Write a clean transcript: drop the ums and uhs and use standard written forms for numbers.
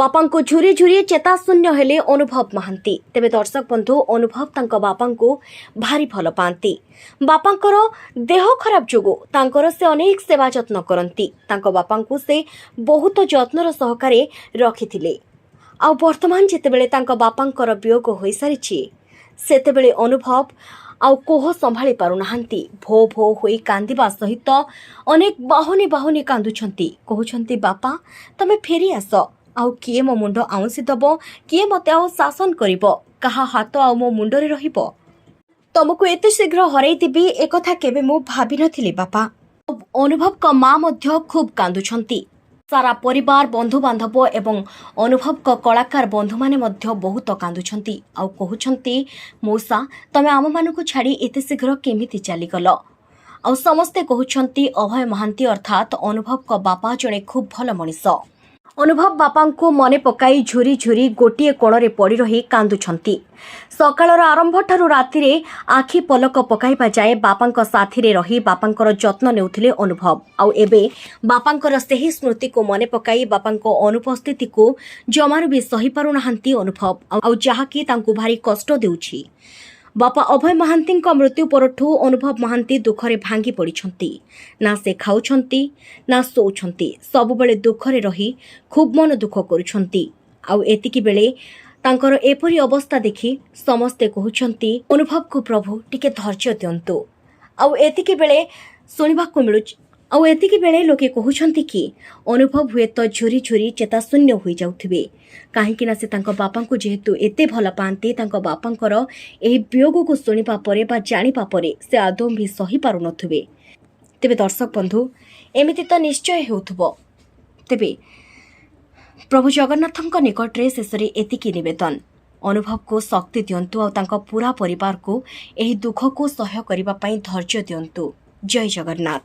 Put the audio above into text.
ବାପାଙ୍କୁ ଝୁରି ଝୁରି ଚେତାଶୂନ୍ୟ ହେଲେ ଅନୁଭବ ମହାନ୍ତି। ତେବେ ଦର୍ଶକ ବନ୍ଧୁ, ଅନୁଭବ ତାଙ୍କ ବାପାଙ୍କୁ ଭାରି ଭଲ ପାଆନ୍ତି। ବାପାଙ୍କର ଦେହ ଖରାପ ଯୋଗୁଁ ତାଙ୍କର ସେ ଅନେକ ସେବା ଯତ୍ନ କରନ୍ତି। ତାଙ୍କ ବାପାଙ୍କୁ ସେ ବହୁତ ଯତ୍ନର ସହକାରେ ରଖିଥିଲେ। ଆଉ ବର୍ତ୍ତମାନ ଯେତେବେଳେ ତାଙ୍କ ବାପାଙ୍କର ବିୟୋଗ ହୋଇସାରିଛି, ସେତେବେଳେ ଅନୁଭବ ଆଉ କୋହ ସମ୍ଭାଳି ପାରୁନାହାନ୍ତି। ଭୋ ଭୋ ହୋଇ କାନ୍ଦିବା ସହିତ ଅନେକ ବାହୁନି ବାହୁନି କାନ୍ଦୁଛନ୍ତି। କହୁଛନ୍ତି, "ବାପା, ତମେ ଫେରି ଆସ। ଆଉ କିଏ ମୋ ମୁଣ୍ଡ ଆଉଁସି ଦବ? କିଏ ମୋତେ ଆଉ ଶାସନ କରିବ? କାହା ହାତ ଆଉ ମୋ ମୁଣ୍ଡରେ ରହିବ? ତମକୁ ଏତେ ଶୀଘ୍ର ହରାଇଦେବି, ଏକଥା କେବେ ମୁଁ ଭାବିନଥିଲି ବାପା।" ଅନୁଭବଙ୍କ ମା ମଧ୍ୟ ଖୁବ୍ କାନ୍ଦୁଛନ୍ତି। ସାରା ପରିବାର, ବନ୍ଧୁବାନ୍ଧବ ଏବଂ ଅନୁଭବଙ୍କ କଳାକାର ବନ୍ଧୁମାନେ ମଧ୍ୟ ବହୁତ କାନ୍ଦୁଛନ୍ତି ଆଉ କହୁଛନ୍ତି, "ମଉସା, ତମେ ଆମମାନଙ୍କୁ ଛାଡ଼ି ଏତେ ଶୀଘ୍ର କେମିତି ଚାଲିଗଲ?" ଆଉ ସମସ୍ତେ କହୁଛନ୍ତି, ଅଭୟ ମହାନ୍ତି ଅର୍ଥାତ୍ ଅନୁଭବଙ୍କ ବାପା ଜଣେ ଖୁବ୍ ଭଲ ମଣିଷ। ଅନୁଭବ ବାପାଙ୍କୁ ମନେ ପକାଇ ଝୁରି ଝୁରି ଗୋଟିଏ କୋଣରେ ପଡ଼ି ରହି କାନ୍ଦୁଛନ୍ତି। ସକାଳର ଆରମ୍ଭଠାରୁ ରାତିରେ ଆଖି ପଲକ ପକାଇବା ଯାଏ ବାପାଙ୍କ ସାଥିରେ ରହି ବାପାଙ୍କର ଯତ୍ନ ନେଉଥିଲେ ଅନୁଭବ। ଆଉ ଏବେ ବାପାଙ୍କର ସେହି ସ୍ମୃତିକୁ ମନେ ପକାଇ ବାପାଙ୍କ ଅନୁପସ୍ଥିତିକୁ ଜମାରୁ ବି ସହିପାରୁନାହାନ୍ତି ଅନୁଭବ, ଆଉ ଯାହାକି ତାଙ୍କୁ ଭାରି କଷ୍ଟ ଦେଉଛି। ବାପା ଅଭୟ ମହାନ୍ତିଙ୍କ ମୃତ୍ୟୁ ପରଠୁ ଅନୁଭବ ମହାନ୍ତି ଦୁଃଖରେ ଭାଙ୍ଗି ପଡ଼ିଛନ୍ତି। ନା ସେ ଖାଉଛନ୍ତି, ନା ଶୋଉଛନ୍ତି। ସବୁବେଳେ ଦୁଃଖରେ ରହି ଖୁବ୍ ମନ ଦୁଃଖ କରୁଛନ୍ତି। ଆଉ ଏତିକି ବେଳେ ତାଙ୍କର ଏପରି ଅବସ୍ଥା ଦେଖି ସମସ୍ତେ କହୁଛନ୍ତି, ଅନୁଭବକୁ ପ୍ରଭୁ ଟିକେ ଧୈର୍ଯ୍ୟ ଦିଅନ୍ତୁ। ଆଉ ଏତିକି ବେଳେ ଶୁଣିବାକୁ ମିଳୁଛି, ଆଉ ଏତିକି ବେଳେ ଲୋକେ କହୁଛନ୍ତି କି ଅନୁଭବ ହୁଏତ ଝୁରି ଝୁରି ଚେତାଶୂନ୍ୟ ହୋଇଯାଉଥିବେ, କାହିଁକି ନା ସେ ତାଙ୍କ ବାପାଙ୍କୁ ଯେହେତୁ ଏତେ ଭଲ ପାଆନ୍ତି, ତାଙ୍କ ବାପାଙ୍କର ଏହି ବିୟୋଗକୁ ଶୁଣିବା ପରେ ବା ଜାଣିବା ପରେ ସେ ଆଦୌ ବି ସହିପାରୁନଥିବେ। ତେବେ ଦର୍ଶକ ବନ୍ଧୁ, ଏମିତି ତ ନିଶ୍ଚୟ ହେଉଥିବ। ତେବେ ପ୍ରଭୁ ଜଗନ୍ନାଥଙ୍କ ନିକଟରେ ଶେଷରେ ଏତିକି ନିବେଦନ, ଅନୁଭବକୁ ଶକ୍ତି ଦିଅନ୍ତୁ ଆଉ ତାଙ୍କ ପୁରା ପରିବାରକୁ ଏହି ଦୁଃଖକୁ ସହ୍ୟ କରିବା ପାଇଁ ଧୈର୍ଯ୍ୟ ଦିଅନ୍ତୁ। ଜୟ ଜଗନ୍ନାଥ।